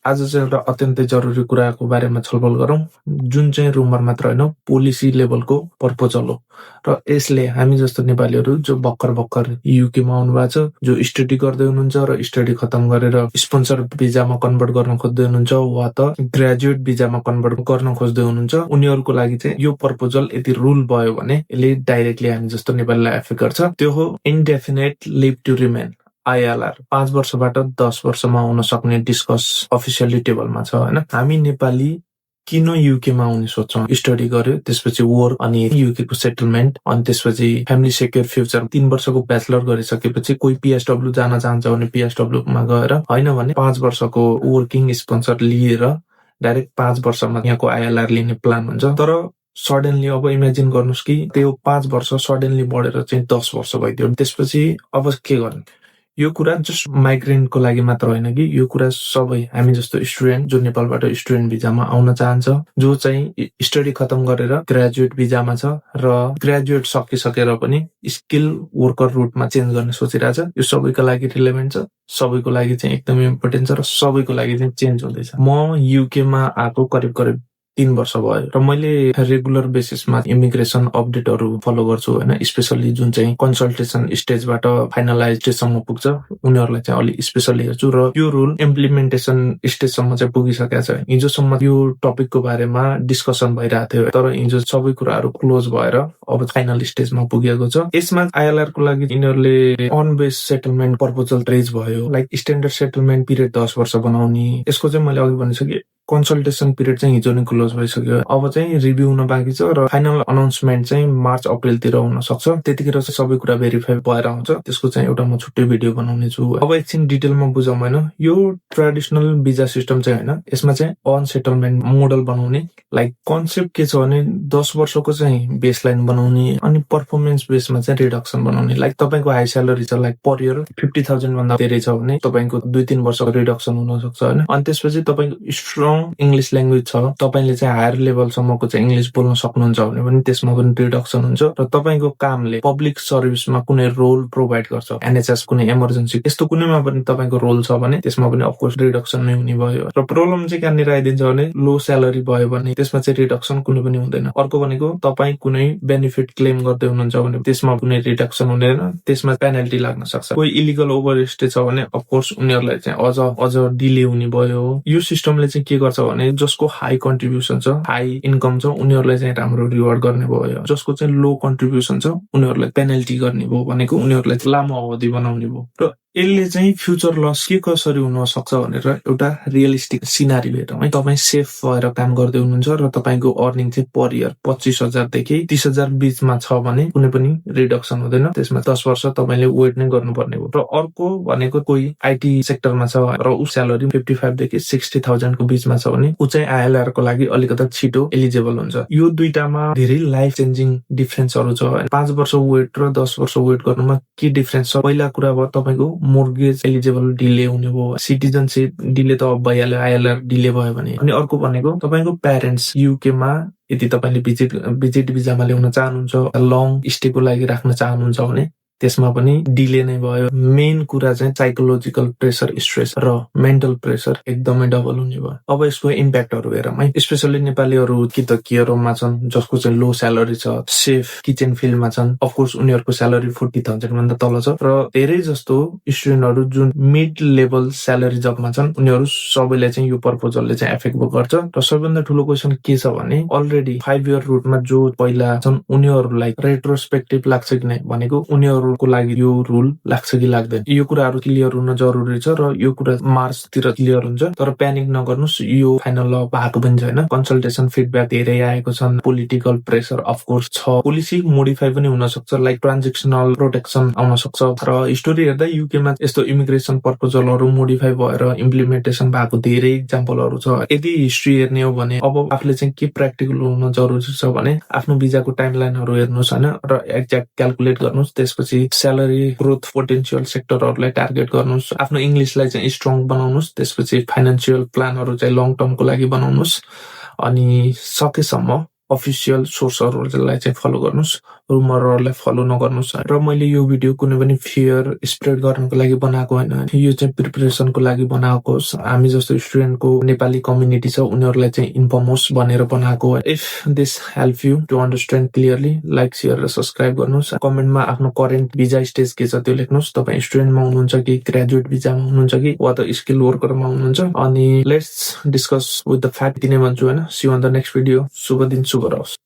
आज चाहिँ एउटा अत्यन्तै जरुरी कुराको बारेमा छलफल गरौँ, जुन चाहिँ रुमर मात्र होइन, पोलिसी लेभलको प्रपोजल हो। र यसले हामी जस्तो नेपालीहरू जो भर्खर युकेमा आउनुभएको छ, जो स्टडी गर्दै हुनुहुन्छ र स्टडी खतम गरेर स्पोन्सर भिजामा कन्भर्ट गर्न खोज्दै हुनुहुन्छ वा त ग्रेजुएट भिजामा कन्भर्ट गर्न खोज्दै हुनुहुन्छ, उनीहरूको लागि चाहिँ यो प्रपोजल यदि रुल भयो भने यसले डाइरेक्टली हामी जस्तो नेपालीलाई एफेक्ट गर्छ। त्यो हो indefinite leave to remain, ILR। 5 वर्षबाट 10 वर्षमा हुन सक्ने डिस्कस अफिसियली टेबलमा छ हैन। हामी नेपाली किन युकेमा आउने सोच्छौँ? स्टडी गर्यो, त्यसपछि वर्क, अनि युकेको सेटलमेन्ट, अनि त्यसपछि फ्यामिली सेक्योर फ्युचर। 3 वर्षको ब्याचलर गरिसकेपछि कोही PSW जान चाहन्छ भने PSW मा गएर, हैन भने 5 वर्षको वर्किङ स्पोन्सर लिएर डाइरेक्ट 5 वर्षमा यहाँको ILR लिने प्लान हुन्छ। तर सडनली अब इमेजिन गर्नुस् कि त्यो 5 वर्ष सडनली बढेर चाहिँ 10 वर्ष भइदियो, त्यसपछि अब के गर्ने? यो कुरा जस्ट माइग्रेन्टको लागि मात्र होइन कि यो कुरा सबै हामी जस्तो स्टुडेन्ट जो नेपालबाट स्टुडेन्ट भिजामा आउन चाहन्छ, जो चाहिँ स्टडी खतम गरेर ग्रेजुएट भिजामा छ र ग्रेजुएट सकिसकेर पनि स्किल वर्कर रुटमा चेन्ज गर्ने सोचिरहेछ, यो सबैको लागि रिलेभेन्ट छ, सबैको लागि चाहिँ एकदमै इम्पोर्टेन्ट छ र सबैको लागि चाहिँ चेन्ज हुँदैछ। म युकेमा आएको करिब 3 वर्ष भयो र मैले रेगुलर बेसिसमा इमिग्रेसन अपडेटहरू फलो गर्छु हैन, स्पेशली जुन चाहिँ कन्सल्टेसन स्टेजबाट फाइनलाइज स्टेजसम्म पुग्छ उनीहरूलाई चाहिँ अलि स्पेशली हेर्छु र यो रुल इम्प्लिमेन्टेसन स्टेजसम्म चाहिँ पुगिसकेको छ। हिजोसम्म यो टपिकको बारेमा डिस्कसन भइरहेको थियो, तर हिजो सबै कुराहरू क्लोज भएर अब फाइनल स्टेजमा पुगेको छ। यसमा ILR को लागि यिनीहरूले on base settlement proposal raise भयो, लाइक स्ट्यान्डर्ड सेटलमेन्ट पिरियड 10 वर्ष बनाउने। यसको चाहिँ मैले अघि भनिसकेँ कन्सल्टेसन पिरियड चाहिँ हिजो नै क्लोज भइसक्यो, अब चाहिँ रिभ्यू हुन बाँकी छ र फाइनल अनाउन्समेन्ट चाहिँ मार्च अप्रिलतिर हुन सक्छ। त्यतिखेर चाहिँ सबै कुरा भेरिफाई भएर आउँछ, त्यसको चाहिँ एउटा म छुट्टै भिडियो बनाउने छु। अब एकछिन डिटेलमा बुझौँ हैन, यो ट्रेडिसनल भिजा सिस्टम चाहिँ हैन, यसमा चाहिँ अन सेटलमेन्ट मोडल बनाउने, लाइक कन्सेप्ट के छ भने 10 वर्षको चाहिँ बेसलाइन बनाउने अनि पर्फर्मेन्स बेसमा चाहिँ रिडक्सन बनाउने। लाइक तपाईको हाई स्यालेरी छ, लाइक पर इयर 50,000 भन्दा धेरै छ भने तपाईको 2-3 वर्षको रिडक्सन हुन सक्छ हैन। अनि त्यसपछि तपाईको स्ट्रङ इङ्ग्लिश ल्याङ्ग्वेज छ, तपाईले चाहिँ हायर लेभलसम्मको चाहिँ इङ्ग्लिश बोल्न सक्नुहुन्छ भने पनि त्यसमा पनि रिडक्सन हुन्छ। र तपाईको कामले पब्लिक सर्भिसमा कुनै रोल प्रोभाइड गर्छ, NHS कुनै इमर्जेन्सी यस्तो कुनैमा पनि तपाईको रोल छ भने त्यसमा पनि अफकोर्स रिडक्सन नै हुने भयो। र प्रब्लम चाहिँ कहाँनिर आइदिन्छ भने लो स्यालेरी भयो भने त्यसमा चाहिँ रिडक्सन कुनै पनि हुँदैन। अर्को भनेको तपाई कुनै बेनिफिट क्लेम गर्दै हुनुहुन्छ भने त्यसमा कुनै रिडक्सन हुँदैन, त्यसमा पेनल्टी लाग्न सक्छ। कोही इलिगल ओभरस्टे छ भने अफकोर्स उनीहरूलाई चाहिँ अझ डिले हुने भयो। यो सिस्टमले चाहिँ के गर्छ भने जसको हाई कन्ट्रिब्युसन छ, हाई इन्कम छ, उनीहरूलाई चाहिँ राम्रो रिवार्ड गर्ने भयो। जसको चाहिँ लो कन्ट्रिब्युसन छ उनीहरूलाई पेनल्टी गर्ने भयो, भनेको उनीहरूलाई लामो अवधि बनाउने भयो। र यसले चाहिँ फ्युचर लस के कसरी हुन सक्छ भनेर एउटा रियलिस्टिक सिनारी हेरौँ है। तपाईँ सेफ भएर काम गर्दै हुनुहुन्छ र तपाईको अर्निङ चाहिँ पर इयर 25,000 देखि 30,000 बीचमा छ भने कुनै पनि रिडक्सन हुँदैन, त्यसमा 10 वर्ष तपाईले वेट नै गर्नुपर्ने हो। र अर्को भनेको कोही IT सेक्टरमा छ र उ स्यालेरी 55 देखि 60,000 को बीचमा छ भने उ चाहिँ ILR को लागि अलिकति छिटो एलिजिबल हुन्छ। यो दुईटामा धेरै लाइफ चेन्जिङ डिफरेन्सहरू छ। 5 वर्ष वेट र 10 वर्ष वेट गर्नुमा के डिफरेन्स छ? पहिला कुरा भयो तपाईको मोर्गेज एलिजिबल डिले हुने भयो, सिटिजनशिप डिले त अब भइहाल्यो ILR डिले भयो भने। अनि अर्को भनेको तपाईको प्यारेन्ट्स युकेमा यदि तपाईले भिजिट भिजामा ल्याउन चाहनुहुन्छ, लङ स्टेको लागि राख्न चाहनुहुन्छ भने त्यसमा पनि डिले नै भयो। मेन कुरा चाहिँ साइकोलोजिकल प्रेसर, स्ट्रेस र मेन्टल प्रेसर एकदमै डबल हुने भयो। अब यसको इम्प्याक्टहरू हेरौँ है। स्पेशली नेपालीहरू कि त केयरमा छन् जसको चाहिँ लो स्यालेरी छ, सेफ किचन फिल्डमा छन्, अफकोर्स उनीहरूको स्यालेरी 40,000 भन्दा तल छ। र धेरै जस्तो स्टुडेन्टहरू जुन मिड लेभल स्यालेरी जबमा छन् उनीहरू सबैलाई चाहिँ यो प्रपोजलले चाहिँ एफेक्ट गर्छ। र सबैभन्दा ठुलो क्वेसन के छ भने अलरेडी 5 इयर रुटमा जो पहिला छन् उनीहरूलाई रेट्रोस्पेक्टिभ लाग्छ कि नै, भनेको उनीहरू को लागि यो रुल लाग्छ कि लाग्दैन, यो कुराहरू क्लियर हुन जरुरी छ। र यो कुरा मार्चतिर क्लियर हुन्छ। तर प्यानिक नगर्नुस्, यो फाइनल ल भएको पनि छैन। कन्सल्टेसन फिडब्याक धेरै आएको छन्, पोलिटिकल प्रेसर अफकोर्स छ, पोलिसी मोडिफाई पनि हुन सक्छ, लाइक ट्रान्जेक्सनल प्रोटेक्सन आउन सक्छ। र स्टोरी हेर्दा युकेमा यस्तो इमिग्रेसन प्रपोजलहरू मोडिफाई भएर इम्प्लिमेन्टेसन भएको धेरै इक्जाम्पलहरू छ। यदि हिस्ट्री हेर्ने हो भने अब आफूले चाहिँ के प्र्याक्टिकल हुन जरुरी छ भने आफ्नो भिजाको टाइमलाइनहरू हेर्नुस् हैन, र एक्ज्याक्ट क्याल्कुलेट गर्नुस्, त्यसपछि स्यालेरी ग्रोथ पोटेन्शियल सेक्टरहरूलाई टार्गेट गर्नुस्, आफ्नो इङ्ग्लिसलाई चाहिँ स्ट्रङ बनाउनुस्, त्यसपछि फाइनान्सियल प्लानहरू चाहिँ लङ टर्मको लागि बनाउनुस्, अनि सकेसम्म अफिसियल सोर्सहरूलाई चाहिँ फलो गर्नुस्। रुमरहरूलाई फलो नगर्नुस् र मैले यो भिडियो कुनै पनि फियर स्प्रेड गर्नको लागि बनाएको होइन यो चाहिँ प्रिपरेसनको लागि बनाएको होस् हामी जस्तो स्टुडेन्टको नेपाली कम्युनिटी छ उनीहरूलाई चाहिँ इन्फर्म होस् भनेर बनाएको हो if this help you to understand clearly like share र सब्स्क्राइब गर्नुहोस् कमेन्टमा आफ्नो करेन्ट भिजा स्टेज के छ त्यो लेख्नुहोस् तपाईँ स्टुडेन्टमा हुनुहुन्छ कि ग्रेजुएट भिजामा हुनुहुन्छ कि वा त स्किल वर्करमा हुनुहुन्छ अनि let's discuss with the fact दिने भन्छु होइन see you on the next video शुभ दिन शुभ रहोस्